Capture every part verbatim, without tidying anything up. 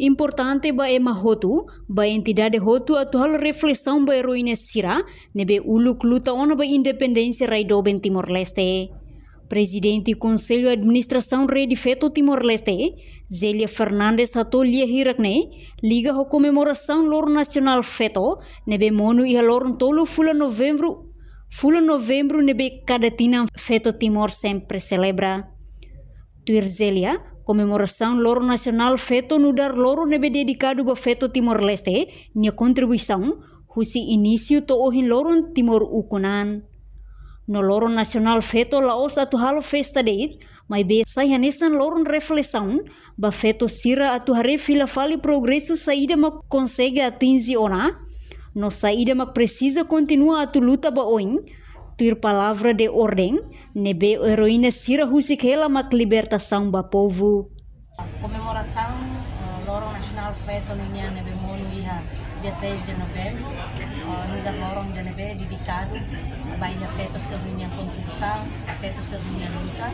importante ba ema hotu, ba entidade hotu atu halo reflesaun ba eroína sira ne'ebé uluk luta ona ba independénsia rai doben Timor-Leste. Prezidente Konsellu Administrasaun Rede Feto Timor-Leste, Zélia Fernandes, hato'o lia hirak ne'e liga ho komemorasaun Loron Nasionál Feto ne'ebé monu iha loron tolu fulan Novembru, fulan Novembru ne'ebé kada tinan Feto Timor sempre selebra. Tuir Zélia, komemorasaun Loron Nasionál Feto nu'udar loron ne'ebé dedikadu ba feto Timor-Leste nia kontribuisaun husi inísiu to'o ohin loron Timor ukun an. No Loron Nasionál Feto la'ós atu halo festa de'it, maibé sai hanesan loron reflesaun ba feto sira atu haree fila fali progresu saida mak konsege atinje ona, no saida mak presiza kontinua atu luta ba oin, tuir palavra de orden ne'ebé eroína sira husik hela mak libertasaun ba povu. Komemorasaun, eh, Loron Nasionál Feto ninian ne'ebé monu iha dia três de Novembro, eh, nu'udar loron ida ne'ebé dedikadu ba iha feto sira-nia kontribuisaun, feto sira-nia luta,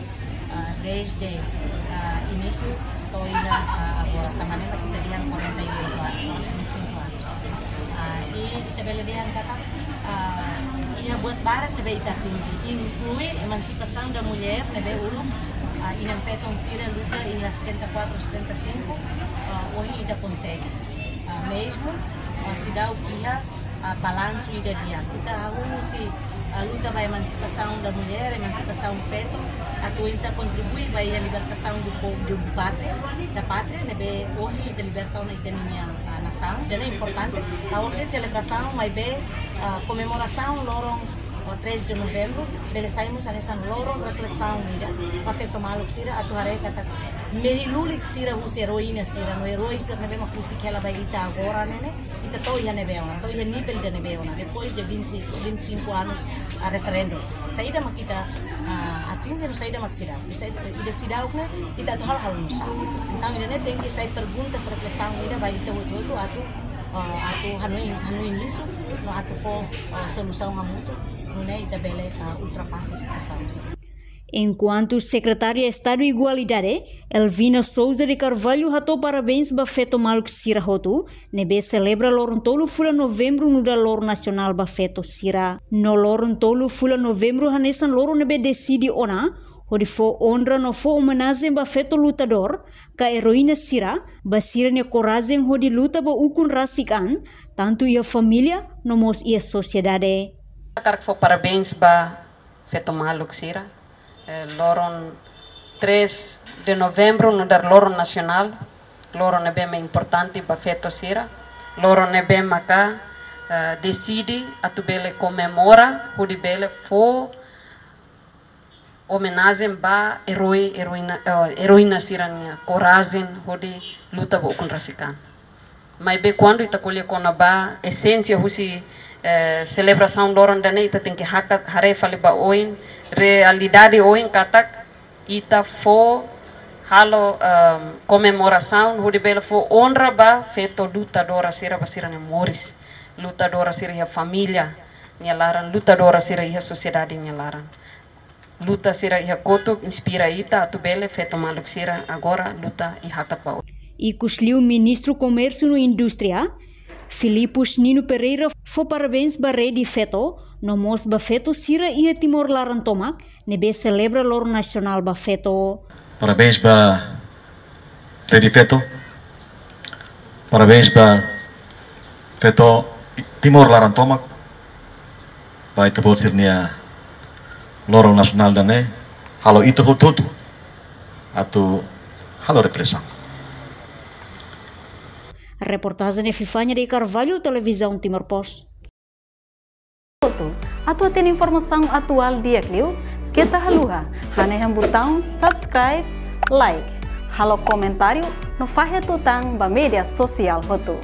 eh, desde, eh, inísiu to'o iha, eh, agora, tanba ne'e mak ita dehan quarenta e oito anos, vinte e cinco anos. Ah, i ita bele dehan katak, ah, iha buat barak ne'ebé ita atinje, inklui emansipasaun da mulher ne'ebé uluk, ah, inan-feton sira luta iha setenta e quatro, setenta e cinco, ah, ohin ita konsege. Ah, mezmu, ah, seidauk iha, ah, balansu ida di'ak. Ita hahú husi, ah, luta ba emansipasaun da mulher, emansipasaun feto, atu oinsá kontribui ba iha libertasaun do povu, do pátria, da pátria, ne'ebé ohin ita liberta ona ita-nia, ah, nasaun. Ida-ne'e importante, la'ós de'it selebrasaun, maibé, ah, komemorasaun loron, ah, três de Novembro, bele sai mós hanesan loron reflesaun ida ba feto maluk sira atu haree katak mehi lulik sira husi eroína sira, no erói sira ne'ebé mak husik hela ba ita agora ne'e, ita to'o iha ne'ebé ona, to'o iha nivel ida ne'ebé ona, depois de vinte, vinte e cinco anos, ah, referendu. Saida mak ita, ah, atinje no saida mak seidauk. Ida, ida seidauk ne'e, ita atu halo halo nusá. Entaun, ida-ne'e tenke sai perguntas reflesaun ida ba ita hotu-hotu atu, ah, atu hanoin, hanoin isu, no atu fó, ah, solusaun hamutuk, nune'e ita bele, ah, ultrapasa situasaun. Enkuantu Sekretária Estadu Igualdade, Elvina Sousa de Carvalho, hato'o parabéns ba feto maluk sira hotu ne'ebé selebra loron tolu fulan Novembru nu'udar Loron Nasionál ba Feto sira. No loron tolu fulan Novembru hanesan loron ne'ebé deside ona hodi fó onra no fó omenajen ba feto lutadór ka eroína sira, ba sira-nia korajen hodi luta ba ukun rasik an, tantu iha família no mós iha sosiedade. Hakarak fó parabéns ba feto maluk sira. Eh, loron três de Novembro nu'udar loron nasionál, loron ne'ebé mak importante ba feto sira, loron ne'ebé maka, eh, deside atu bele komemora, hodi bele fó omenajen ba erói, eróina, eh, eróina sira-nia korajen hodi luta ba ukun rasik an. Maibé kuandu ita ko'alia kona-ba esénsia husi, eh, selebrasaun loron ida-ne'e, ita tenke hakat haree fali ba oin, realidade oin katak ita fó halo, ehm, komemorasaun hodi bele fó onra ba feto lutadora sira ba sira-nia moris, lutadora sira iha família nia laran, lutadora sira iha sosiedade nia laran. Luta sira iha kotuk inspira ita atu bele feto maluk sira agora luta i hakat ba oin. Ikusliu Ministru Komérsiu no Indústria, Filipus Nino Pereira, fó parabéns ba Rede Feto, no mós ba feto sira iha Timor laran tomak, ne'ebé selebra Loron Nasionál ba Feto. Parabéns ba Rede Feto. Parabéns ba feto Timor laran tomak. Ba ita-boot sira-nia loron nasionál ida-ne'e, halo ita hotu-hotu atu halo reflesaun. Reportajen Epifania de Carvalho, Televizaun Timor Post. Atu hatene informasaun atuál di'ak liu, keta haluha hanehan butaun subscribe, like, halo komentáriu no fahe tutan ba média sosiál hotu.